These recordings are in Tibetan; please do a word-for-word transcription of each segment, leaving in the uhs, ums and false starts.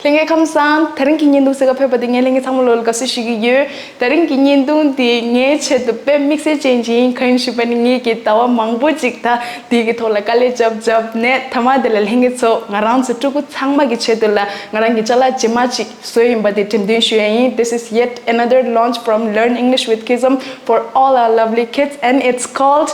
ལྷན་རྒྱས་ཁམས་བཟང་། དེ་རིང་གི་བརྙན་ཐུང་གཟིགས་ག་ཕེབས་པ་དེ་ངས་ལྷན་རྒྱས་ཚང་མ་ལོ་ལ་དགའ་བསུ་ཞུ་གི་ཡོད། དེ་རིང་གི་བརྙན་ཐུང་དེ་ངའི་ཆེད་དུ་དཔེ་དམིགས་བསལ་ཅན་ཞིག་ཡིན། གང་ཡིན་ཞུས་པ་ནི་ངེད་ཀྱི་ཟླ་བ་མང་པོ་ཅིག་ད་དེའི་གི་ཐོག་ལ་དཀའ་ལས་རྒྱབ་རྒྱབ་ནས་མཐའ་མ་དེ་ལ་ལྷན་རྒྱས་ཚོ་ང་རང་ཚོ་ཕྲུ་གུ་ཚང་མ་གི་ཆེད་དུ་ལ་ང་རང་གི་ཅ་ལག་རྗེས་མ་ཅིག་བཟོས་ཡིན་པ་དེ་འགྲེམས་སྟོན་ཞུ་ཡ་ཡིན། This is yet another launch from Learn English with Kism for all our lovely kids, and it's called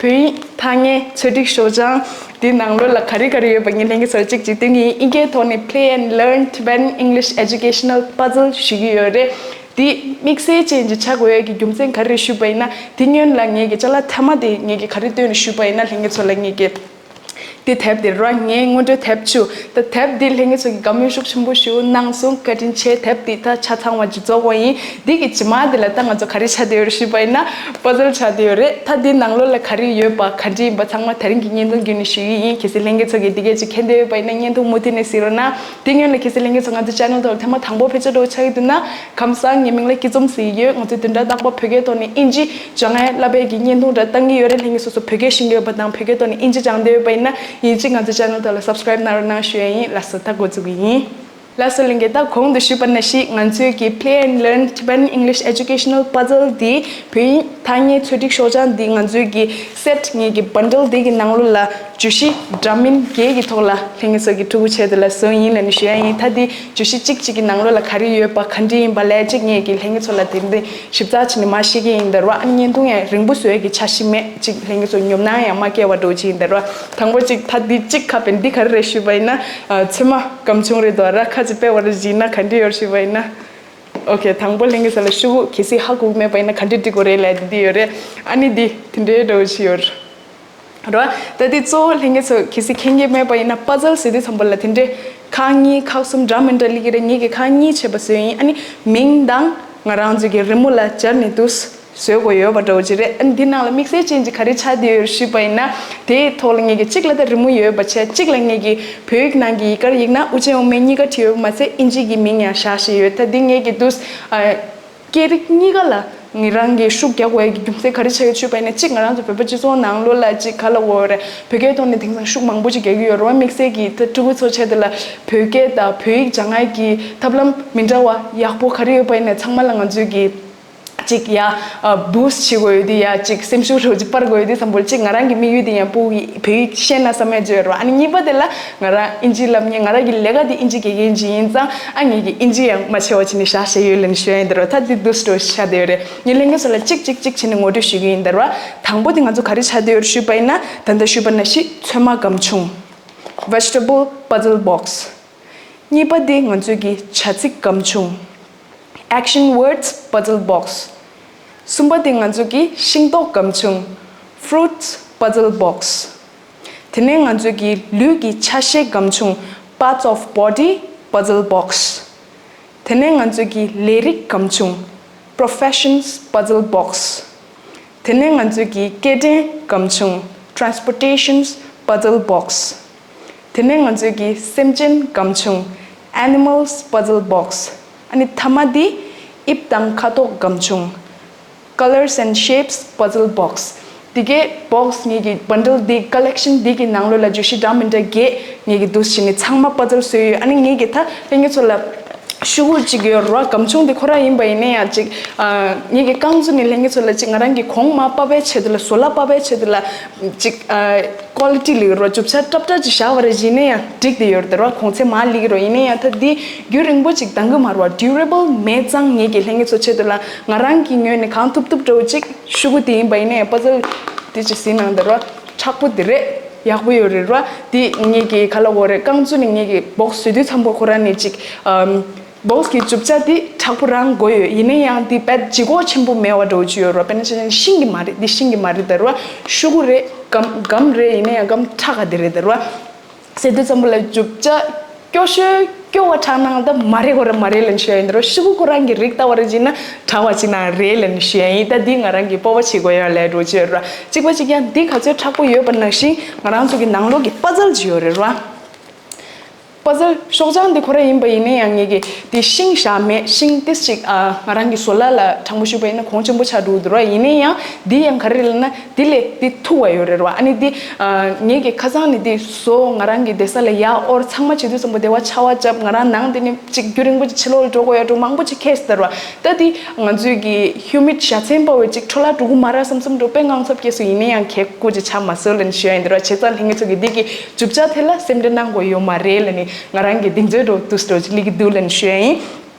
བོད་ཡིག་ཐ་སྙད་ཚོད་སྒྲིག་ཤོག་བྱང་། འདི་ནང་ལོགས་ལ་ག་རེ་ག་རེ་ཡོད་པ་ངས་ལྷན་རྒྱས་ཚོར་གཅིག་གཅིག་སྟོན་གྱི་ཡིན། ཨིན་སྐད་ཐོག་ནས་Play and Learn Tibetan English Educational Puzzle ཞུ་གི་ཡོད་རེད། འདི་དམིགས་བསལ་ཅན་གྱི་ཆགས་དགོས་ཡ་གི་རྒྱུ་མཚན་ག་རེ་རེད་ཞུས་པ་ཡིན་ན། འདི་སྔོན་ལ་ངས་ཀྱི་ཅ་ལག་མཐའ་མ་དེ་ངས་ཀྱི་ག་རེ་སྟོན་རེད་ཞུས་པ་ཡིན་ན། ལྷན་རྒྱས་ཚོ་ལ་ངས་ཀྱི་འདི་དེབ་དེ་ར་ངའི་སྔོན་འགྲོའི་དེབ་བཅུ། ད་དེབ་འདི་ལྷན་རྒྱས་ཚོ་གི་དགའ་མོས་ཤུགས་ཆེན་པོ་ཞུ་གནང་སོང་། བཀའ་དྲིན་ཆེ། དེབ་འདི་ད་ཆ་ཚང་བ་ཅིག་རྫོགས་པ་ཡིན། འདི་གི་རྗེས་མ་འདི་ལ་ད་ང་ཚོ་ག་རེ་ཆགས་བསྡད་ཡོད་རེད་ཞུས་པ་ཡིན་ན། པ་ཛལ་ཆགས་བསྡད་ཡོད་རེད། ད་འདི་ནང་ལོགས་ལ་ག་རེ་ཡོད་པ་ག་འདྲ་ཡིན་པ་ཚང་མ་དེ་རིང་གི་བརྙན་ཐུང་བརྒྱུད་ནས་ཞུ་གི་ཡིན། གལ་སྲིད་ལྷན་རྒྱས་ཚོ་གི་འདི་གས་ཅིག་མཁྱེན་འདོད་ཡོད་པ་ཡིན་ན་བརྙན་ཐུང་མུ་མཐུད་ནས་གཟིགས་རོགས་གནང་། འདི་སྔོན་ལ་གལ་སྲིད་ལྷན་རྒྱས་ཚོ་ང་ཚོའི་ཆེ་ནལ་ཐོག་ལ་ཐེངས་མ་དང་པོ་ཕེབས་ཆ་འདྲ་བོ་ཆགས་ཀྱི་འདུག་ན། ཁམས་བཟང་། ངའི་མིང་ལ་སྐྱིད་འཛོམས་ཟེར་གྱི་ཡོད། ང་ཚོས་བདུན་ཕྲག་རྟག་པར་བོད་སྐད་ཐོག་ནས་དབྱིན་ཇི་སྦྱང་ཡ་བསླབ་པའི་གི་བརྙན་ཐུང་འདྲ་བཏང་གི་ཡོད་རེད། ལྷན་རྒྱས་སོ་སོ་བོད་སྐད་ཤེས་ཀྱི་ཡོད་པ་དང་བོད་སྐད་ཐོག་ནས་དབྱིན་ཇི་སྦྱང་འདོད་ཡོད་པ་ཡིན་ན་ཡིན་གཅིག་ང་ཚོའི་ཆེ་ནལ་ཐོག་ལ་སབ་སི་ཀ་རེབ་གནང་རོགས་གནང་ཞུ་ཡ་ཡིན། ལགས་སོ། ད་འགོ་འཛུགས་ཀྱི་ཡིན། ལགས་སོ་ལྷན་རྒྱས། ད་གོང་དུ་ཞུས་པ་ནང་བཞིན་ང་ཚོའི་གི་Play and Learn Tibetan English Educational Puzzle འདི་བོད་ཡིག་ཐ་སྙད་ཚོད་སྒྲིག་ཤོག་བྱང་འདི་ང་ཚོའི་གི་སེ་ཊི་ངེད་ཀྱི་བན་ཌལ་འདི་གི་ནང་ལོགས་ལ་བརྗོད་གཞི་འདྲ་མིན་བརྒྱད་ཀྱི་ཐོག་ལ་ལྷན་རྒྱས་ཚོ་གི་ཕྲུ་གུ་ཆེད་དུ་ལ་བཟོས་ཡིན་ལབ་ནས་ཞུ་ཡ་ཡིན། ད་འདི་བརྗོད་གཞི་གཅིག་གཅིག་གི་ནང་ལོགས་ལ་ག་རེ་ཡོད་པ་ག་འདྲ་ཡིན་པ་ལས་གཅིག་ངེད་ཀྱི་ལྷན་རྒྱས་ཚོ་ལ་དེ་འདྲ་ཞིབ་ཚགས་བྱས་ནས་མར་བཤད་ཀྱི་ཡིན། ད་ར་ཨ་ནི་བརྙན་ཐུང་ཡང་རིང་པོ་བཟོ་ཡ་གི་འཆར་གཞི་མེད། གཅིག་ལྷན་རྒྱས་ཚོ་ཉོབ་སྣང་ཡང་མ་སྐྱེ་བ་འགྲོ་ཅིག་ཡིན། ད་ར་དང་པོ་གཅིག་ད་འདི་གཅིག་ཁ་ཕན་འདི་ག་རེ་རེད་ཞུས་པ་ཡིན་ན། ཨ། ཚོད་མ་སྒམ་ཆུང་རེད་དོ། ར་ཁ་ཅིག་དཔེ་བ་རེ་བྱིན་ན་ག་འདྲ་ཡོད་ཞུས་པ་ཡིན་ན། ཨོ་ཁེ། དང་པོ་ལྷན་རྒྱས་ཚོ་ལ་ཤོག་གུ་གལ་སྲིད་ཧ་གོ་གི་མེད་པ་ཡིན་ན་ག་འདྲ་འབྲི་དགོས་རེད་ལབ་འདི་འདི་ཡོད་རེད། ཨ་ནི་འདི་དེ་འདྲའི་འདྲ་བོ་ཞིག་ཡོད་རེད། རེད་བ། ད་འདི་གཙོ་བོ་ལྷན་རྒྱས་ཚོ་གལ་སྲིད་མཁྱེན་གྱི་མེད་པ་ཡིན་ན་པ་ཛལ་ཟེར་དུས་ཙམ་པ་ལ་དེ་འདྲའི་ཁག་གཉིས་ཁག་གསུམ་འདྲ་མི་འདྲ་སླེབས་ཀྱི་རེད། ངེད་ཀྱིས་ཁག་གཉིས་བྱས་པ་བཟོས་ཡིན། ཨ་ནི་མིང་དང་ང་རང་ཚོའི་གི་རི་མོ་ལ་སྦྱར་ནས་འདུག་བཟོས་དགོས་ཡོད་པ་འདྲ་བོ་ཅིག་རེད། ཨ་ནི་འདི་ནང་ལ་དམིགས་བསལ་ཅན་གྱི་ག་རེ་ཆགས་བསྡད་ཡོད་ཞུས་པ་ཡིན་ན། དེའི་ཐོག་ལ་ངེད་ཀྱི་གཅིག་ལ་ད་རི་མོ་ཡོད་པ་བྱས། གཅིག་ལ་ངེད་ཀྱི་བོད་ཡིག་ནང་གི་ཡི་གེར་ཡིག་ན་དབུ་ཅན་དབུ་མེད་གཉིས་ཀ་བྲིས་ཡོད་པ་མ་ཟད་ཨིན་ཇི་གི་མིང་ཡང་བཞག་བཞག་ཡོད། ད་འདི་ངེད་ཀྱི་འདུག་ཨ། སྐད་རིགས་གཉིས་ཀ་ལ་ངེད་རང་གིས་ཤུགས་རྒྱག་དགོས་ཡ་གི་རྒྱུ་མཚན་ག་རེ་ཆགས་ཡོད་ཞུས་པ་ཡིན་ན། གཅིག་ང་རང་ཚོ་བོད་པ་སྤྱི་ཚོགས་ནང་ལོགས་ལ་གཅིག་ག་ལབ་དགོས་རེད། བོད་སྐད་ཐོག་ནས་དེང་སང་ཤུགས་མང་པོ་ཅིག་རྒྱག་གི་ཡོད་རེད་བ། དམིགས་བསལ་གྱི་ད་ཕྲུ་གུ་ཚོ་ཆེད་དུ་ལ་བོད་སྐད་དང་བོད་ཡིག་སྦྱང་ཡ་གི་ཐབས་ལམ་མི་འདྲ་བ་ཡག་པོ་ག་རེ་ཡོད་པ་ཡིན་ན་ཚང་མ་ལ་ང་ཚོས་གི་གཅིག་ཡ། ཨ། བུ་སི་ཊི་བྱེད་དགོས་ཡོད་དུས་ཡ། གཅིག་སེམས་ཤུགས་རོ་གཅིག་སྤར་དགོས་ཡོད་དུས་ཙམ་པོ་གཅིག་ང་རང་གི་དམིགས་ཡུལ་དེ་ཡང་ཕྲུ་གུ་གིས་བོད་ཡིག་ཤེས་ན་བསམ་ཡ་ཅིག་ཡོད་རེད་བ། ཨ་ནི་གཉིས་པ་དེ་ལ་ང་རང་ཨིན་ཇི་ལབ་མཁན། ང་རང་གི་ལས་ཀ་དེ་ཨིན་ཇི་དགེ་རྒན་ཅིག་ཡིན་ཙང་། ཨ། ངེད་ཀྱིས་ཨིན་ཇི་ཡང་མ་ཆེ་བ་བྱས་ནས་བཞག་བཞག་ཡོད་ལབ་ནས་ཞུ་ཡ་ཡིན། ད་ར་ད་འདི་འདུག་སེ་འདྲ་བོ་ཆགས་བསྡད་ཡོད་རེད། ངས་ལྷན་རྒྱས་ཚོ་ལ་གཅིག་གཅིག་གཅིག་བྱས་ནས་ངོ་སྤྲོད་ཞུ་གི་ཡིན། ད་ར་བ། དང་པོ་དེ་ང་ཚོ་ག་རེ་ཆགས་བསྡད་ཡོད་ཞུས་པ་ཡིན་ན། ད་ལྟ་ཞུས་པ་ནང་བཞིན་ཚོད་མ་སྒམ་ཆུང་། Vegetable puzzle box། གཉིས་པ་དེ་ང་ཚོས་ཀྱི་བྱ་ཚིག་སྒམ་ཆུང་། Action words puzzle box། གསུམ་པ་དེ་ང་ཚོས་ཀྱི་ཤིང་ཏོག་སྒམ་ཆུང་། Fruits puzzle box། དེ་ནས་ང་ཚོས་ཀྱི་ལུས་ཀྱི་ཆ་ཤས་སྒམ་ཆུང་། Parts of body puzzle box། དེ་ནས་ང་ཚོས་ཀྱི་ལས་རིགས་སྒམ་ཆུང་། Professions puzzle box། དེ་ནས་ང་ཚོས་ཀྱི་སྐྱེལ་འདྲེན་སྒམ་ཆུང་། Transportations puzzle box། དེ་ནས་ང་ཚོས་ཀྱི་སེམས་ཅན་སྒམ་ཆུང་། Animals puzzle box། ཨ་ནི་མཐའ་མ་འདི་དབྱིབས་དང་ཁ་དོག་སྒམ་ཆུང་། Colors and shapes puzzle box། འདི་གའི་བོག་སི་ངེད་ཀྱི་བན་ཌལ་འདི་ཀ་ལེག་ཤན་འདི་གི་ནང་ལོགས་ལ་བརྗོད་གཞི་འདྲ་མི་འདྲ་བརྒྱད་ངེད་ཀྱིས་འདུག་སེ་བྱས་ནས་ཚང་མ་པ་ཛལ་བཟོས་ཡོད། ཨ་ནི་ངེད་ཀྱིས་ད་ལྷན་རྒྱས་ཚོ་ལ་ཤོག་གུ་གཅིག་ཡོད་རེད་བ། སྒམ་ཆུང་འདི་ཁོ་རང་ཡིན་པ་ཡིན་ན་ཡང་གཅིག་ཨ། ངེད་ཀྱིས་རྐང་བཙུགས་ནས་ལྷན་རྒྱས་ཚོ་ལ་གཅིག་ང་རང་གི་གོང་མར་ཕབ་པའི་ཆེད་དུ་ལ། བཟོ་ལ་ཕབ་པའི་ཆེད་དུ་ལ་གཅིག་ཨ། ཀོ་ལི་ཊི་ལེགས་རོ་རྒྱུ་ཆ་ཏྲབ་ཏྲབ་ཅིག་བཞག་པ་རེད། ཡིན་ན་ཡང་འགྲིག་བསྡད་ཡོད་རེད་དེ་ར། གོང་ཚད་མར་སླེབས་ཀྱི་རེད། ཡིན་ན་ཡང་ད་འདི་རྒྱུན་རིང་པོ་ཅིག་འདང་གི་མ་རེད་བ། ཌིའུ་རེ་བལ་མེད་ཙང་ངེད་ཀྱིས་ལྷན་རྒྱས་ཚོ་ཆེད་དུ་ལ་ང་རང་གི་ངོས་ནས་གང་ཐུབ་ཐུབ་འདྲ་བོ་ཅིག་ཤོག་གུ་དེ་ཡིན་པ་ཡིན་ན་ཡང་པ་ཛལ་དེ་ཅིག་གཟིགས་གནང་དེ་ར། མཁྲེགས་པོ་དེ་རེད། ཡག་པོ་ཡོད་རེད་ར། དེ་ངེད་ཀྱིས་ག་ལབ་དགོས་རེད། རྐང་བཙུགས་ནས་ངེད་ཀྱིས་བོག་སི་བཟོ་དུས་ཙམ་པ་ཁོ་རང་ནས་ཅིག་ཨམ། བོག་སི་གི་རྒྱུ་ཆ་དེ་མཁྲེགས་པོ་རང་དགོས་ཡོད། ཡིན་ན་ཡང་དེ་དཔེ་ལྗིད་ཁོག་ཆེན་པོ་མེད་པ་འདྲ་བོ་ཅིག་ཡོད་རེད་བ། དཔེར་ན་ཆ་བཞག་ན་ཤིང་གི་མ་རེད། འདི་ཤིང་གི་མ་རེད་དེ་རེད་བ། ཤོག་གུ་རེད། སྒམ་སྒམ་རེད། ཡིན་ན་ཡང་སྒམ་ཁྲག་ག་དེ་རེད་དེ་རེད་བ། ཟེར་དུས་ཙམ་པ་ལ་རྒྱུ་ཆ་སྐྱོ་ཤོས་སྐྱོ་བ་དྲགས་ན་ད་མ་རེད་ཁོ་རང་མ་རེད་ལབ་ནས་ཞུ་ཡ་ཡིན་དེ་རེད་བ། ཤོག་གུ་ཁོ་རང་གི་རིགས་ལྟ་བ་རེད་བྱས་ན་དྲགས་པ་ཅིག་ན་རེད་ལབ་ནས་ཞུ་ཡ་ཡིན། ད་འདི་ང་རང་གི་སྤོབས་པ་བྱེད་དགོས་ཡ་ལས་འགྲོ་ཅིག་ཡོད་རེད་བ། གཅིག་པ་གཅིག་རྐྱང་འདི་ག་ཚོད་མཁྲེགས་པོ་ཡོད་པ་ནང་བཞིན་ང་རང་ཚོ་གི་ནང་ལོགས་ཀྱི་པ་ཛལ་ཅིག་ཡོད་རེད་བ། པ་ཛལ་ཤོག་བྱང་འདི་ཁོ་ར་ཡིན་པ་ཡིན་ན་ཡང་ངེད་ཀྱིས་འདི་ཤིང་བཞག་མེད། ཤིང་ཏིས་ཅིག་ཨ་ང་རང་གི་བཟོ་ལ་ལ་དྲང་པོ་ཞུས་པ་ཡིན་ན་གོང་ཆེན་པོ་ཆགས་འགྲོ་གི་འདུག་ར། ཡིན་ན་ཡང་འདི་ཡང་ག་རེ་རེད་ལབ་ན་འདི་ལས་འདི་ཐུ་བ་ཡོད་རེད་ར། ཨ་ནི་འདི་ཨ་ངེད་ཀྱི་ཁ་སང་ནས་འདི་བཟོ་ང་རང་གི་བསྡད་ས་ལ་ཡར་དབོར་ཚང་མ་བྱེད་དུས་ཙམ་པོ་བདེ་བ་ཆ་བ་བཅབ། ང་རང་ནང་འདི་ནས་ཅིག་རྒྱུན་རིང་པོ་ཅིག་ཕྱི་ལོགས་ལ་འགྲོ་དགོས་ཡ་འགྲོ་མང་པོ་ཅིག་ཁེལ་སོང་ར། ད་འདི་ང་ཚོའི་གི་ཧིའུ་མིཌ་བཞའ་ཚན་པ་བའི་ཅིག་འཕྲོ་བརླག་འགྲོ་གི་མ་རེད་བསམ་བསམ་འགྲོ་དཔེ་དངངས་འཚབ་སྐྱེས་སོང་། ཡིན་ན་ཡང་གལ་དགོས་ཅིག་ཆགས་མ་སོང་ལབ་ནས་ཞུ་ཡ་ཡིན་འདི་ར། བྱས་ཙང་ལྷན་རྒྱས་ཚོ་གི་འདི་གི་རྒྱུ་ཆ་དེ་ལ་སེམས་ཁྲལ་གནང་དགོས་ཡོད་མ་རེད་ལབ་ནས་ང་རང་གི་གདེང་ཚོད་འགྲོ་དུས་འགྲོ་ཅིག་སླེབས་ཀྱི་འདུག་ལབ་ནས་ཞུ་ཡ་ཡིན།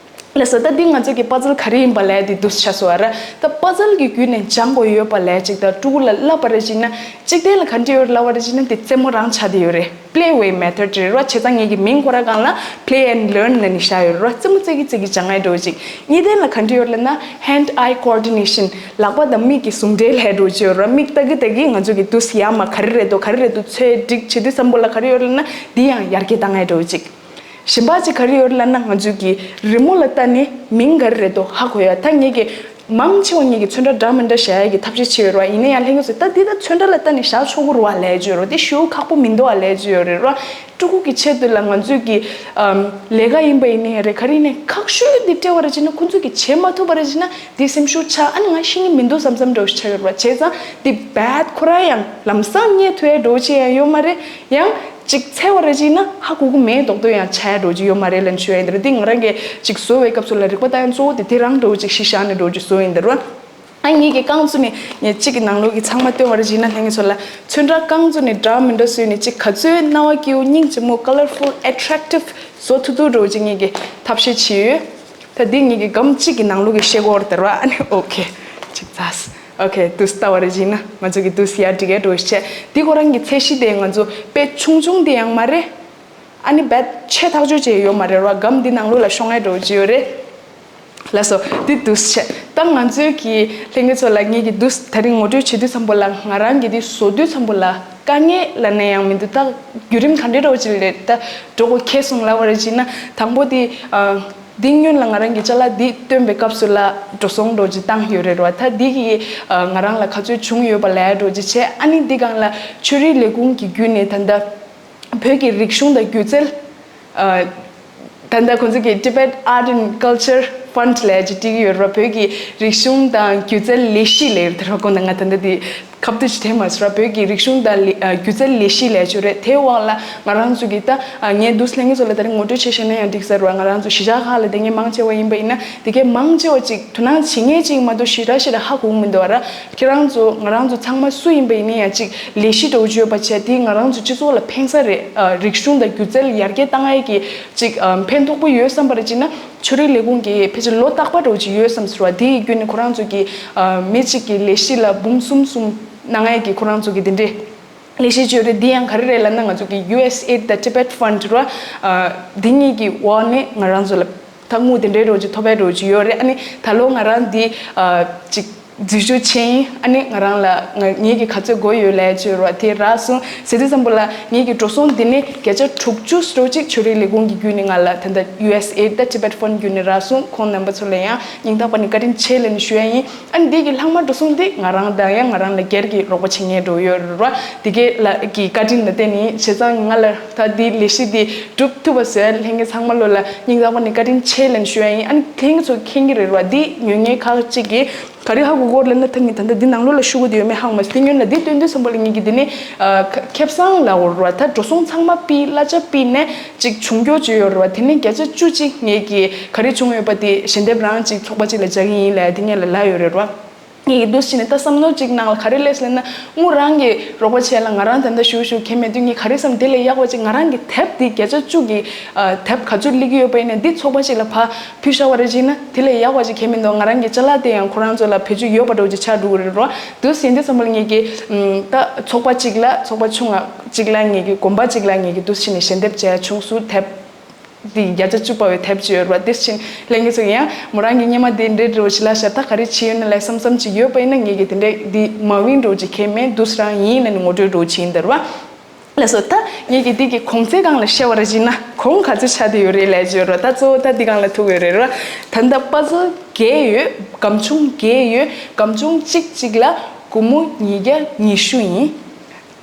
ལགས་སོ། ད་འདི་ང་ཚོ་གི་པ་ཛལ་ག་རེ་ཡིན་པ་ལབ་ཡ་དེ་འདུག་ཆགས་སོང་བ་ར། ད་པ་ཛལ་གི་བརྒྱུད་ནས་སྦྱང་དགོས་ཡོད་པ་ལབ་ཡ་ཅིག་དང་ཕྲུ་གུ་ལ་བསླབ་པ་རེད་ཅིག་ན་གཅིག་དེ་ལ་ག་འདྲ་ཡོད་ལབ་པ་རེད་ཅིག་ན་དེ་རྩེད་མོ་རང་ཆགས་བསྡད་ཡོད་རེད། Play way method རེད་ར། བྱས་ཙང་ངེད་ཀྱི་མིང་ཁོ་ར་སྒང་ལ་play and learn ལབ་ནས་བཞག་ཡོད་རེད་ར། རྩེད་མོ་རྩེ་གི་རྩེ་གི་སྦྱང་ཡ་འགྲོ་ཅིག་གཉིས་ལྡན་ལ་ག་འདྲ་ཡོད་ལབ་ན་hand eye coordination ལག་པ་དང་མིག་གི་ཟུང་འབྲེལ་ལབ་ཡ་འགྲོ་ཅིག་ཡོད་ར། མིག་ལྟ་གི་ལྟ་གི་ང་ཚོ་གི་དུས་ཡ་མ་ག་རེ་རེད་དོ་ག་རེ་རེད་དོ་ཚོད་སྒྲིག་བྱེད་དུས་ཙམ་པོ་ལ་ག་རེ་ཡོད་ལབ་ན་འདི་ཡང་ཡར་རྒྱས་བཏང་ཡ་འགྲོ་ཅིག་གཞན་པ་ཅིག་ག་རེ་ཡོད་ལབ་ན་ང་ཚོ་གི་རི་མོ་ལ་ལྟ་ནས་མིང་ག་རེ་རེད་དོ་ཧ་གོ་ཡ། ད་ངེད་ཀྱི་མང་ཆེ་བ་ངེད་ཀྱི་ཚོན་ཁྲ་འདྲ་མི་འདྲ་བཞག་ཡ་གི་ཐབས་ཤེས་བྱེད་ཡོད་ར། ཡིན་ན་ཡང་ལྷན་རྒྱས་ཚོས་ད་འདི་ད་ཚོན་ཁྲ་ལ་ལྟ་ནས་བཞག་ཆོག་གི་རེད་བ་ལབ་ཀྱི་ཡོད་ར། འདི་ཞེ་པོ་ཁག་པོ་མི་འདུག་བ་ལབ་ཀྱི་ཡོད་རེད་ར། ཕྲུ་གུ་གི་ཆེད་དུ་ལ་ང་ཚོས་ཀྱི་ཨམ་ལས་ཀ་ཡིན་པ་ཡིན་ན་ཡང་རེད་ག་རེ་ཡིན་ན་ཁག་ཤོས་འདི་སྤྲད་པ་རེད་ཅེ་ན་ཁོ་ཚོས་ཀྱི་བྱེད་མ་ཐུབ་པ་རེད་ཅེ་ན་འདི་སེམས་ཤུགས་ཆག་ཨ་ནི་ང་ཤེས་ཀྱི་མི་འདུག་བསམ་བསམ་འདྲ་བོ་ཞིག་ཆགས་ཡོད་ར། བྱས་ཙང་འདི་བད་ཁོ་ར་ཡང་ལམ་སང་རྙེད་ཐུབ་ཡ་འདྲ་བོ་ཅིག་ཡང་ཡོད་མ་རེད། ཡང་ཅིག་འཚོལ་བ་རེད་ཅེ་ན་ཧ་གོ་གི་མེད་མདོག་མདོག་ཡང་ཆགས་ཡ་འདྲ་བོ་ཅིག་ཡོད་མ་རེད་ལབ་ནས་ཞུ་ཡ་ཡིན་འདི་ར། འདི་ང་རང་གིས་ཅིག་བཟོ་བའི་སྐབས་སུ་ལ་རིག་པ་བཏང་ཡ་གཙོ་བོ་དེ་དེ་རང་འདྲ་བོ་ཅིག་གཞི་བཞག་ནས་འདྲ་བོ་ཅིག་བཟོ་ཡིན་འདི་ར། ཨ་ངེད་ཀྱི་རྐང་བཙུགས་ནས་ངས་གཅིག་གི་ནང་ལོགས་ཀྱི་ཚང་མ་སྟོན་པ་རེད་ཅེ་ན་ལྷན་རྒྱས་ཚོ་ལ་ཚོན་ཁྲ་རྐང་བཙུགས་ནས་འདྲ་མི་འདྲ་བཟོས་ནས་གཅིག་ག་ཚོད་རྣ་བ་སྐྱིད་པོ་སྙིང་རྗེ་མོ་colorful attractive བཟོ་ཐུབ་ཐུབ་འདྲ་བོ་ཅིག་ངེད་ཀྱི་ཐབས་ཤེས་བྱས་ཡོད། ད་འདི་ངེད་ཀྱི་སྒམ་གཅིག་གི་ནང་ལོགས་ཀྱི་ཤེལ་སྒོ་དེ་ར། ཨ་ནི་ཨོ་ཁེ་གཅིག་ཙག་ཨོ་ཁེ་དུས་ལྟ་བ་རེད་ཅེ་ན་ང་ཚོ་གི་དུས་ཡར་འགྲིག་གས་འདྲ་བོ་ཞིག་བྱས། འདི་ཁོ་རང་གི་ཚད་གཞི་དེ་ང་ཚོ་དཔེ་ཆུང་ཆུང་དེ་ཡང་མ་རེད། ཨ་ནི་རྦད་ཆེ་ཐག་ཆོད་ཅིག་ཡོད་མ་རེད་ར། སྒམ་འདི་ནང་ལོགས་ལ་ཤོང་ཡ་འདྲ་བོ་ཅིག་ཡོད་རེད། ལགས་སོ། འདི་འདུག་སེ་བྱས། ད་ང་ཚོའི་གི་ལྷན་རྒྱས་ཚོ་ལ་ངེད་ཀྱི་འདུག་སེ་དེ་རིང་ངོ་སྤྲོད་བྱེད་དུས་ཙམ་པོ་ལ་ང་རང་གི་འདི་བཟོ་དུས་ཙམ་པོ་ལ་དཀའ་ངལ་ལབ་ན་ཡང་མི་འདུག་ད་བརྒྱུད་རིམ་ག་འདྲའི་འདྲ་བོ་ཅིག་ལས་ད་འགྲོ་དགོས་ཁེལ་སོང་ལབ་པ་རེད་ཅེ་ན། དང་པོ་དེ་ཨ་འདི་སྔོན་ལ་ང་རང་གི་ཅ་ལག་འདི་སྟོན་པའི་སྐབས་སུ་ལ་འགྲོ་སོང་འདྲ་བོ་ཅིག་བཏང་ཡོད་རེད་ར། ད་འདི་གི་ཨ་ང་རང་ལ་ག་ཚོད་བྱུང་ཡོད་པ་ལབ་ཡ་འདྲ་བོ་ཅིག་བྱས། ཨ་ནི་འདི་སྒང་ལ་ཆོས་རིག་ལས་ཁུངས་ཀྱི་བརྒྱུད་ནས་ད་ལྟ་བོད་ཀྱི་རིག་གཞུང་དང་སྒྱུ་རྩལ། ཨ་ད་ལྟ་ཁོང་ཚོ་གི་Tibet Art and Culture Fund ལབ་ཅིག་བྲིས་ཀྱི་ཡོད་རེད་པ། བོད་ཀྱི་རིག་གཞུང་དང་སྒྱུ་རྩལ་ལས་གཞི་ལབ་ཡོད་རེད་པ། ཁོང་ད་ང་ད་ལྟ་དེ་ཁ་བསྡུ་ཅིག་དྲན་མ་སོང་ར། བོད་ཀྱི་རིག་གཞུང་དང་ལས་ཨ་སྒྱུ་རྩལ་ལས་གཞི་ལབ་ཅིག་ཡོད་རེད། དེའི་འོག་ལ་ང་རང་ཚོ་གི་ད་ཨ་ངས་འདུག་སེ་ལྷན་རྒྱས་ཚོ་ལ་དེ་རིང་ངོ་སྤྲོད་བྱས་བཞག་ན་ཡང་འགྲིག་ས་རེད་པ། ང་རང་ཚོ་གཞིས་ཆགས་ཁག་ལ་བསྡད་མཁན་མང་ཆེ་བ་ཡིན་པ་ཡིན་ན་དེ་གའི་མང་ཆེ་བ་ཅིག་དོ་སྣང་བྱེད་མཁན་ཅིག་མ་གཏོགས་ཞེ་དྲག་ཞེ་དྲག་ཧ་གོ་གི་མི་འདུག་པ་ར། ཁྱེད་རང་ཚོ་ང་རང་ཚོ་ཚང་མ་སུ་ཡིན་པ་ཡིན་ན་ཡང་ཅིག་ལས་གཞི་འདྲ་བོ་ཅིག་ཡོད་པ་བྱས་དེ་ང་རང་ཚོ་སྤྱི་ཚོགས་ལ་ཕན་ས་རེད། ཨ་རིག་གཞུང་དང་སྒྱུ་རྩལ་ཡར་རྒྱས་བཏང་ཡས་ཀྱི་ཅིག་ཨ་ཕན་ཐོགས་པོ་ཡོད་བསམ་པ་རེད་ཅེ་ན། ཆོས་རིག་ལས་ཁུངས་ཀྱི་ཕལ་ཆེར་ལོ་རྟག་པ་འདྲ་བོ་ཅིག་ཡོད་བསམ་ཟེར་བ་དེ་ཡི་བརྒྱུད་ནས་ཁོ་རང་ཚོ་གི་ཨ་མི་གཅིག་གི་ལས་གཞི་ལ་འབུམ་གསུམ་གསུམ་གནང་ཡས་ཀྱི་ཁོ་རང་ཚོ་གི་དེ་འདྲས་ལས་གཞི་ཅིག་ཡོད་རེད། འདི་ཡང་ག་རེ་རེད་ལབ་ན་ང་ཚོ་གི་ཡུ་ཨེས་ཨེ་ཌི་དང་Tibet Fund ར། ཨ་འདི་གཉིས་ཀྱི་འོག་ནས་ང་རང་ཚོ་ལ་ད་དངུལ་དེ་འདྲའི་འདྲ་བོ་ཅིག་ཐོབ་པའི་འདྲ་བོ་ཅིག་ཡོད་རེད། ཨ་ནི་ད་ལོ་ང་རང་འདི་ཨ་ཅིག་འཛུལ་ཞུགས་བྱས་ཡིན། ཨ་ནི་ང་རང་ལ་ང་ངེད་ཀྱི་ག་ཚོད་དགོས་ཡོད་ལབ་ཅིག་ཡོད་རེད་པ། དེ་རག་སོང་ཟེར་དུས་ཙམ་པོ་ལ་ངེད་ཀྱི་འགྲོ་སོང་འདི་ནས་བརྒྱ་ཆ་དྲུག་ཅུ་འདྲ་བོ་ཅིག་ཆོས་རིག་ལས་ཁུངས་ཀྱི་བརྒྱུད་ནས་ང་ལ་ད་ལྟ་ཡུ་ཨེས་ཨེ་ཌི་དང་Tibet Fund བརྒྱུད་ནས་རག་སོང་། ཁོང་རྣམ་པ་ཚོ་ལ་ཡང་སྙིང་ཐག་པ་ནས་བཀའ་དྲིན་ཆེ་ལབ་ནས་ཞུ་ཡ་ཡིན། ཨ་ནི་འདི་གི་ལྷག་མ་འགྲོ་སོང་འདི་ང་རང་དང་ཡང་ང་རང་ལ་སྒེར་གྱི་རོགས་པ་བྱེད་མཁན་འདྲ་བོ་ཡོད་རེད་པ། འདི་གའི་ལ་གི་བཀའ་དྲིན་ལ་བརྟེན་ནས་བྱས་ཙང་ང་ལ་ད་འདི་ལས་གཞི་འདི་སྒྲུབ་ཐུབ་པ་བཟོས་ལྷན་རྒྱས་ཚང་མ་ལོ་ལ་སྙིང་ཐག་པ་ནས་བཀའ་དྲིན་ཆེ་ལབ་ནས་ཞུ་ཡ་ཡིན། ཨ་ནི་ལྷན་རྒྱས་ཚོ་མཁྱེན་གྱི་རེད་པ། འདི་ཉོ་མཁན་ཁག་ཅིག་གིས་ག་རེ་ཧ་གོ་གོ་ལབ་ན་ད་ངས་ད་ལྟ་འདི་ནང་ལོགས་ལ་ཤོག་གུ་འདི་ཡོད་མེད་ཧ་གོ་མ་སོང་། འདི་སྔོན་ལ་འདི་སྟོན་དུས་ཙམ་པ་ལ་ངེད་ཀྱི་འདི་ནས་ཨ་ཁ་ཁེ་བཟང་ལབ་དགོས་རེད་པ། ད་འགྲོ་སོང་ཚང་མ་ཕུད་གླ་ཆ་ཕུད་ནས་ཅིག་བྱུང་རྒྱུ་ཅིག་ཡོད་རེད་པ། དེ་ནས་བརྒྱ་ཆ་བཅུ་ཅིག་ངེད་ཀྱི་ག་རེ་བྱུང་ཡོད་པ་དེ་ཞལ་འདེབས་རང་ཅིག་ཚོགས་པ་ཅིག་ལ་རྒྱག་གི་ཡིན་ལབ་དེ་ངེད་ལ་ལབ་ཡོད་རེད་པ། ངེད་ཀྱི་འདུག་སེ་བྱས་ནས་ད་བསམ་མནོ་ཅིག་ནང་ལ་ག་རེ་སླེབས་ལབ་ན་དངུལ་རང་གིས་རོགས་པ་བྱས་ལ་ང་རང་ད་ལྟ་ཞུ་ཞུ་མཁན་མེད་དུས་ངས་ག་རེ་བསམ་དེ་ལས་ཡག་པ་ཅིག་ང་རང་གི་དེབ་དེ་བརྒྱ་ཆ་བཅུ་གི་ཨ་དེབ་ག་ཚོད་སླེབས་ཀྱི་ཡོད་པ་ཡིན་ན་འདི་ཚོགས་པ་ཅིག་ལ་ཕར་ཕུལ་བཞག་པ་རེད་ཅེ་ན་དེ་ལས་ཡག་པ་ཅིག་གང་ཡང་མི་འདུག་ང་རང་གི་ཅ་ལག་དེ་ཡང་ཁོ་རང་ཚོ་ལ་བེད་སྤྱོད་ཡོད་པ་འདྲ་བོ་ཅིག་ཆགས་འགྲོ་གི་རེད་རོ། འདུག་སེ་བྱས་དུས་ཙམ་པ་ལ་ངེད་ཀྱི་ཨམ་ད་ཚོགས་པ་ཅིག་ལ་ཚོགས་པ་ཆུང་ང་ཅིག་ལ་ངེད་ཀྱི་དགོན་པ་ཅིག་ལ་ངེད་ཀྱི་འདུག་སེ་བྱས་ནས་ཞལ་འདེབས་བྱས་བྱུང་སོང་དེབ། འདི་བརྒྱ་ཆ་བཅུ་པ་བའི་དེབ་ཅིག་ཡོད་རེད་པ། དེ་བཞིན་ལྷན་རྒྱས་ཚོ་ཡང་མོ་རང་གི་སྔོན་མ་འདི་འདྲའི་འདྲ་བོ་ཞིག་ལ་ཤ་ད་ག་རེ་བྱས་ཡོད་ན་ལབ་བསམ་བསམ་ཅིག་ཡོད་པ་ཡིན་ན་ངེད་ཀྱི་དེ་འདྲའི་འདི་མ་ཝིན་འདྲ་བོ་ཅིག་གང་མེད་འདུག་སེ་རང་ཡིན་ལབ་ནས་ངོ་སྤྲོད་འདྲ་བོ་བྱས་ཡིན་འདི་རེད་པ། ལགས་སོ། ད་ངེད་ཀྱི་འདི་གི་གོང་ཚད་སྒང་ལ་བཤད་པ་རེད་ཅེ་ན་གོང་ག་ཚོད་ཆགས་བསྡད་ཡོད་རེད་ལབ་ཅིག་ཡོད་རེད་པ། ད་གཙོ་བོ་ད་འདི་སྒང་ལ་ཐུག་ཡོད་རེད་རོ། ད་ལྟ་པ་ཛལ་བརྒྱད་ཡོད། སྒམ་ཆུང་བརྒྱད་ཡོད། སྒམ་ཆུང་གཅིག་གཅིག་ལ་སྒོར་མོ་ཉིས་བརྒྱ་ཉི་ཤུ་ཡིན།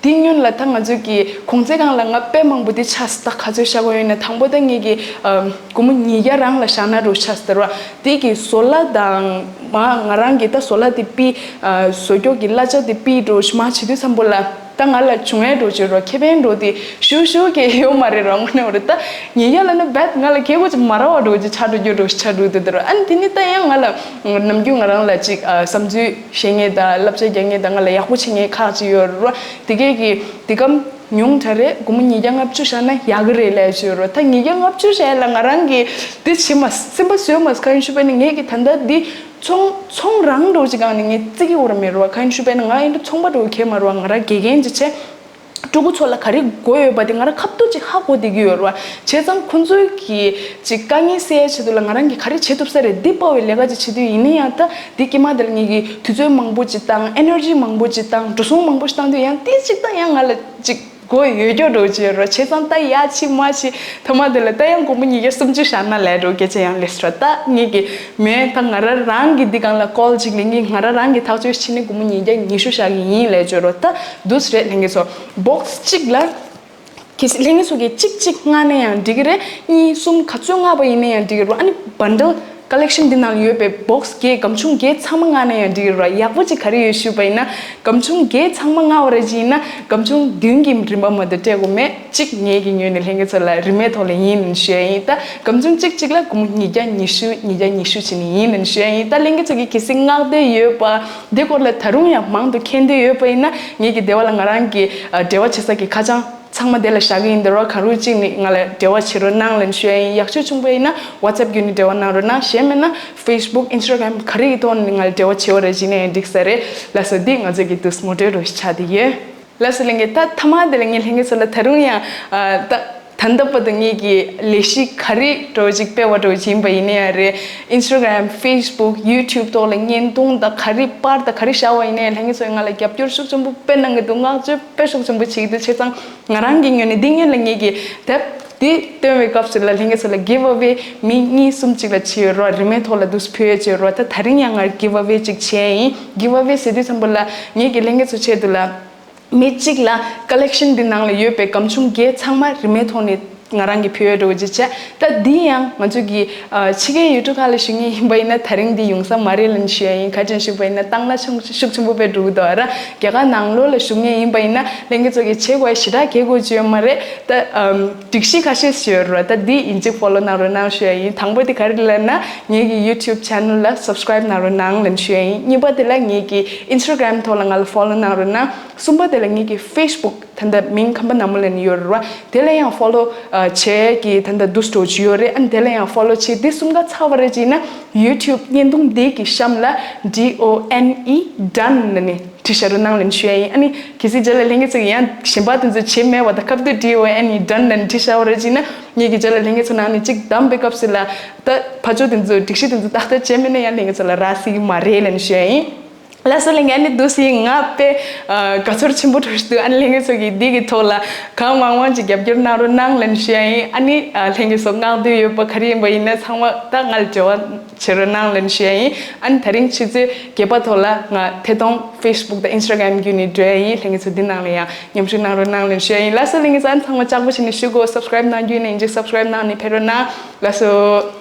དེ་སྔོན་ལ་ད་ང་ཚོའི་གི་གོང་ཚད་སྒང་ལ་ང་དཔེ་མང་པོ་དེ་ཆགས་སོང་། ད་ག་ཚོད་བཞག་དགོས་ཡོད་ན། དང་པོ་ད་ངེད་ཀྱི་ཨ་སྒོར་མོ་ཉིས་བརྒྱ་རང་ལ་བཞག་ན་འགྲོ་ཆགས་སོང་ཟེར་བ། དེ་གི་བཟོ་གླ་དང་མ་ང་རང་གི་ད་བཟོ་གླ་དེ་པི་ཨ་བཟོ་སྐྱོག་གི་གླ་ཆ་དེ་པི་འགྲོ་མ་བྱེད་དུས་ཙམ་པོ་ལ། ད་ང་ལ་བྱུང་ཡས་འགྲོ་བྱེད་རོགས། ཁེ་ཕན་འགྲོ་དེ་ཞུ་ཞུ་གི་ཡོད་མ་རེད་རོགས། དངོས་གནས་རེད། ད་ཉིས་བརྒྱ་ལ་ནི་བད་ང་ལ་ཁེ་གོ་ཅིག་མ་ར་བ་འགྲོ་ཅིག་ཆགས་འགྲོ་རྒྱུ་འགྲོ་ཆགས་འགྲོ་དེ་དེ་རོགས། ཨ་ནི་དེ་ནི་ད་ཡང་ང་ལ་ནམ་རྒྱུན་ང་རང་ལ་ཅིག་ཨ་བསམ་ཚུལ་བཤད་མཁན་དང་བསླབ་བྱ་རྒྱག་མཁན་དང་ང་ལ་ཡག་པོ་བྱེད་མཁན་ཁག་ཅིག་ཡོད་རོགས། དེ་གས་ཀྱི་དེ་གམ་ཉུང་དྲགས་རེད། སྒོར་མོ་ཉིས་བརྒྱ་ལྔ་བཅུ་བཞག་ན་ཡག་གི་རེད་ལབ་ཅིག་ཡོད་རོགས། ད་ཉིས་བརྒྱ་ལྔ་བཅུ་བཞག་ཡ་ལ་ང་རང་གི་དེ་བྱེད་མ་སེམས་པ་བཟོད་མ་སོང་། ག་ཡིན་ཞུས་པ་ནི་ངས་ཀྱི་ད་ལྟ་འདི་ཚོང་ཚོང་རང་འགྲོ་ཅིག་སྒང་ནས་ངས་བརྩི་གི་ཡོད་ར་མེད་རོགས། ག་ཡིན་ཞུས་པ་ནི་ང་ཡིན་དུ་ཚོང་པ་འགྲོ་ཁྱད་མ་རོགས། ང་རང་དགེ་རྒན་ཅིག་བྱས། ཕྲུ་གུ་ཚོ་ལ་ག་རེ་དགོས་ཡོད་པ་དེ་ང་རང་ཁ་ཐུག་ཅིག་ཧ་གོ་བསྡད་ཀྱི་ཡོད་རེད་བ། བྱས་ཙང་ཁོ་ཚོའི་གི་ཅིག་དཀའ་ངལ་སེལ་ཡའི་ཆེད་དུ་ལ་ང་རང་གིས་ག་རེ་བྱེད་ཐུབ་ས་རེད། འདི་དཔའ་བའི་ལས་ཀ་ཅིག་བྱེད་དུས་ཡིན་ན་ཡང་། ད་འདི་དཀྱིལ་མ་དེ་ལ་ངེད་ཀྱིས་དུས་ཚོད་མང་པོ་ཅིག་བཏང་། ཨེ་ནར་ཇི་མང་པོ་ཅིག་བཏང་། འགྲོ་སོང་མང་པོ་ཞིག་བཏང་དུས་ཡང་དེ་ཅིག་ད་ཡང་ང་ལ་ཅིག་དགོས་ཡོད་སྐྱོ་འགྲོ་ཅིག་ཡོད་རེད། བྱས་ཙང་ད་ཡ་ཕྱི་མ་ཕྱི་མཐའ་མ་དེ་ལ་ད་ཡང་སྒོར་མོ་ཉིས་བརྒྱ་སུམ་ཅུ་བཞག་ན་ལས་འགྲོ་སྐད་ཆ་ཡང་ལས་སྲིད་ར། ད་ངེད་ཀྱི་མེད། ད་ང་རང་རང་གི་འདི་སྒང་ལ་ཀོལ་ཅིག་ལེན་གྱི། ང་རང་རང་གི་ཐག་གཅོད་བྱས་ནས་སྒོར་མོ་ཉིས་བརྒྱ་ཉི་ཤུ་བཞག་གི་ཡིན་ལས་བརྗོད་རོགས། ད་འདུག་སེ་རེད་ལྷན་རྒྱས་ཚོ། བོག་སི་གཅིག་ལ་གལ་སྲིད་ལྷན་རྒྱས་ཚོ་གིས་གཅིག་གཅིག་མངགས་ན་ཡང་འགྲིག་གི་རེད། གཉིས་གསུམ་ག་ཚོད་མངགས་པ་ཡིན་ན་ཡང་འགྲིག་གི་རེད། ཨ་ནི་བན་ཌལ་ཀ་ལེག་ཤན་འདི་ནང་ལ་ཡོད་པའི་བོག་སི་བརྒྱད་སྒམ་ཆུང་བརྒྱད་ཚང་མ་མངགས་ན་ཡང་འགྲིག་གི་རེད། ཡག་པོ་ཅིག་ག་རེ་ཡོད་ཞུས་པ་ཡིན་ན། སྒམ་ཆུང་བརྒྱད་ཚང་མ་མངགས་པ་རེད་ཅིག་ཡིན་ན་སྒམ་ཆུང་བདུན་གྱི་རིན་པ་མ་གཏོགས་སྤྲད་དགོས་མེད། གཅིག་ངེད་ཀྱི་ངོས་ནས་ལྷན་རྒྱས་ཚོ་ལ་རིན་མེད་ཐོག་ལ་ཡིན་ཞུ་ཡ་ཡིན། ད་སྒམ་ཆུང་གཅིག་གཅིག་ལ་སྒོར་མོ་ཉིས་བརྒྱ་ཉི་ཤུ་ཉིས་བརྒྱ་ཉི་ཤུ་བྱས་ནས་ཡིན་ཞུ་ཡ་ཡིན། ད་ལྷན་རྒྱས་ཚོ་གིས་གལ་སྲིད་མངགས་འདོད་ཡོད་པ། འདི་སྐོར་ལ་ད་རུང་ཡང་མང་དུ་མཁྱེན་འདོད་ཡོད་པ་ཡིན་ན། ངེད་ཀྱི་སྡེ་བ་ལ་ང་རང་གི་ཨ་འབྲེལ་བ་བྱེད་ས་གི་ཁ་བྱང་ཚང་མ་དེ་ལ་བཞག་གི་ཡིན། འདི་རོགས་གང་རུང་གཅིག་ནས་ང་ལ་འབྲེལ་བ་བྱེད་རོགས་གནང་ལབ་ཞུ་ཡ་ཡིན། ཡག་ཤོས་བྱུང་པ་ཡིན་ན་ཝ་ཊི་སེབ་བརྒྱུད་ནས་འབྲེལ་བ་གནང་རོགས་གནང་། གཞན་མིན་ན་ཕེ་སི་བུག་ཨིན་སི་ཊ་གྷ་རམ་ག་རེ་གི་ཐོག་ནས་ང་ལ་འབྲེལ་བ་བྱེད་པ་རེད་བྱས་ན་ཡང་འགྲིག་ས་རེད། ལགས་སོ། འདི་ང་ཚོ་གི་འདུག་སེ་ངོ་སྤྲོད་རོགས་ཆགས་བསྡད་ཡོད། ལགས་སོ་ལྷན་རྒྱས། ད་མཐའ་མ་དེ་ལ་ངས་ལྷན་རྒྱས་ཚོ་ལ་ད་རུང་ཡང་ཨ་ད་ད་ལྟ་བར་དུ་ངེད་ཀྱི་ལས་གཞི་ག་རེ་འདྲ་བོ་ཅིག་སྤེལ་བ་འདྲ་བོ་ཅིག་ཡིན་པ་ཡིན་ན་ཡང་རེད། ཨིན་སི་ཊ་གྷ་རམ། ཕེ་སི་བུག། ཡུ་ཊུབ་ཐོག་ལ་བརྙན་ཐུང་དང་ག་རེ་པར་དང་ག་རེ་བཞག་པ་ཡིན་ན་ཡང་ལྷན་རྒྱས་ཚོས་ང་ལ་རྒྱབ་སྐྱོར་ཤུགས་ཆེན་པོ་དཔེ་གནང་གི་འདུག། བསྔགས་བརྗོད་དཔེ་ཤུགས་ཆེན་པོ་བྱེད་ཀྱི་འདུག། བྱས་ཙང་ང་རང་གི་ངོས་ནས་འདི་སྔོན་ལ་ངེད་ཀྱི་དེབ་འདི་སྟོན་པའི་སྐབས་སུ་ལ་ལྷན་རྒྱས་ཚོ་ལ་གིབ་ཨ་ཝེ་མི་གཉིས་གསུམ་ཅིག་ལ་བྱས་ཡོད་རོགས། རིན་མེད་ཐོག་ལ་འདུག་སེ་ཕུལ་ཡ་བྱས་ཡོད་རོགས། ད་ད་རིང་ཡང་ང་གིབ་ཨ་ཝེ་ཅིག་བྱས་ཡིན། གིབ་ཨ་ཝེ་ཟེར་དུས་ཙམ་པ་ལ་ངེད་ཀྱི་ལྷན་རྒྱས་ཚོ་ཆེད་དུ་ལ། མི་གཅིག་ལ་ཀ་ལེག་ཤན་འདི་ནང་ལ་ཡོད་པའི་སྒམ་ཆུང་བརྒྱད་ཚང་མ་རིན་མེད་ཐོག་ནས་ང་རང་གིས་ཕུལ་ཡོད་འགྲོ་གི་བྱས། ད་འདི་ཡང་ང་ཚོ་གི་ཨ་ཕྱི་རྒྱལ་ཡུལ་གྲུ་ཁག་ལ་བཞུགས་མཁན་ཡིན་པ་ཡིན་ན་ད་རིང་འདི་ཡོང་ས་མ་རེད་ལབ་ནས་ཞུ་ཡ་ཡིན། ག་རེ་བྱས་ནས་ཞུས་པ་ཡིན་ན་སྟག་སྣ་ཤུགས་ཤུགས་ཆེན་པོ་དཔེ་འགྲོ་གི་འདུག་ར། རྒྱ་གར་ནང་ལོགས་ལ་བཞུགས་མཁན་ཡིན་པ་ཡིན་ན་ལྷན་རྒྱས་ཚོ་གིས་བྱེད་དགོས་ཡ་ཞེ་དྲག་གལ་དགོས་ཀྱི་ཡོད་མ་རེད། ད་ཨམ་སྒྲིག་གཞི་ཁ་ཤས་ཤིག་ཡོད་ར། ད་འདི་ཡིན་གཅིག་ཕོ་ལོ་གནང་རོགས་གནང་ཞུ་ཡ་ཡིན། དང་པོ་དེ་ག་རེ་ལབ་ན་ངེད་ཀྱི་ཡུ་ཊུབ་ཆེ་ནལ་ལ་སབ་སི་ཀ་རེབ་གནང་རོགས་གནང་ལབ་ནས་ཞུ་ཡ་ཡིན། གཉིས་པ་དེ་ལ་ངེད་ཀྱི་ཨིན་སི་ཊ་གྷ་རམ་ཐོག་ལ་ང་ལ་ཕོ་ལོ་གནང་རོགས་གནང་། གསུམ་པ་དེ་ལ་ངེད་ཀྱི་ཕེ་སི་བུག་ད་ལྟ་མིང་ཁམས་པ་ནག་མོ་ལབ་ནས་ཡོད་རེད་བ། དེ་ལ་ཡང་ཕོ་ལོ་ཨ་བྱེད་ཀྱི་ད་ལྟ་འདུག་སེ་འགྲོ་གི་ཡོད་རེད། ཨ་ནི་དེ་ལ་ཡང་ཕོ་ལོ་བྱེད། དེ་གསུམ་ཀ་ཚར་བ་རེད་བྱས་ན་ཡུ་ཊུབ་བརྙན་ཐུང་འདི་གི་གཤམ་ལ་ཌི་ཨོ་ཨེན་ཨི་ཌན་ལབ་ནས་བྲིས་བཞག་རོགས་གནང་ལབ་ནས་ཞུ་ཡ་ཡིན། ཨ་ནི་གལ་སྲིད་རྗེས་ལ་ལྷན་རྒྱས་ཚོ་གིས་ཡང་གཞན་པ་དེ་ཚོ་བྱེད་མེད་པ་དང་སྐབས་དེ་ཌི་ཨོ་ཨེན་ཨི་ཌན་ལབ་ནས་བྲིས་བཞག་པ་རེད་བྱས་ན་ངེད་ཀྱི་རྗེས་ལ་ལྷན་རྒྱས་ཚོ་ནང་ནས་གཅིག་བདམས་པའི་སྐབས་སུ་ལ་ད་ཕར་ཕྱོགས་དེ་ཚོ་སྒྲིག་གཞི་དེ་ཚོ་ཏག་ཏག་བྱས་མེད་ན་ཡང་ལྷན་རྒྱས་ཚོ་ལ་རག་སྲིད་ཀྱི་མ་རེད་ལབ་ནས་ཞུ་ཡ་ཡིན། ལགས་སོ་ལྷན་རྒྱས། ཨ་ནི་འདུག་སེ་ང་དཔེ་ཨ་དགའ་ཚོར་ཆེན་པོ་འགྲོ་བཞིན་འདུག། ཨ་ནི་ལྷན་རྒྱས་ཚོ་གིས་འདི་གི་ཐོག་ལ་གང་མང་མང་ཅིག་རྒྱབ་སྐྱོར་གནང་རོགས་གནང་ལབ་ནས་ཞུ་ཡ་ཡིན། ཨ་ནི་ཨ་ལྷན་རྒྱས་ཚོ་མངགས་འདོད་ཡོད་པ་ག་རེ་ཡིན་པ་ཡིན་ན་ཚང་མ་ད་ང་ལ་འབྲེལ་བ་བྱེད་རོགས་གནང་ལབ་ནས་ཞུ་ཡ་ཡིན། ཨ་ནི་ད་རིང་ཆུ་ཚོད་བརྒྱད་པ་ཐོག་ལ་ང་ཐད་གཏོང་ཕེ་སི་བུག་དང་ཨིན་སི་ཊ་གྷ་རམ་བརྒྱུད་ནས་འགྲོ་ཡ་ཡིན། ལྷན་རྒྱས་ཚོ་འདི་ནང་ལ་ཡང་མཉམ་ཞུགས་གནང་རོགས་གནང་ལབ་ནས་ཞུ་ཡ་ཡིན། ལགས་སོ་ལྷན་རྒྱས་ཚོ། ཨ་ནི་ཚང་མ་ལྕགས་པོ་བྱས་ནས་ཤུགས་དགོས། སབ་སི་ཀ་རེབ་གནང་རྒྱུ་ཡིན་ན་ཡིན་གཅིག་སབ་སི་ཀ་རེབ་གནང་ནས་ཕེབས་རོགས་གནང་། ལགས་སོ།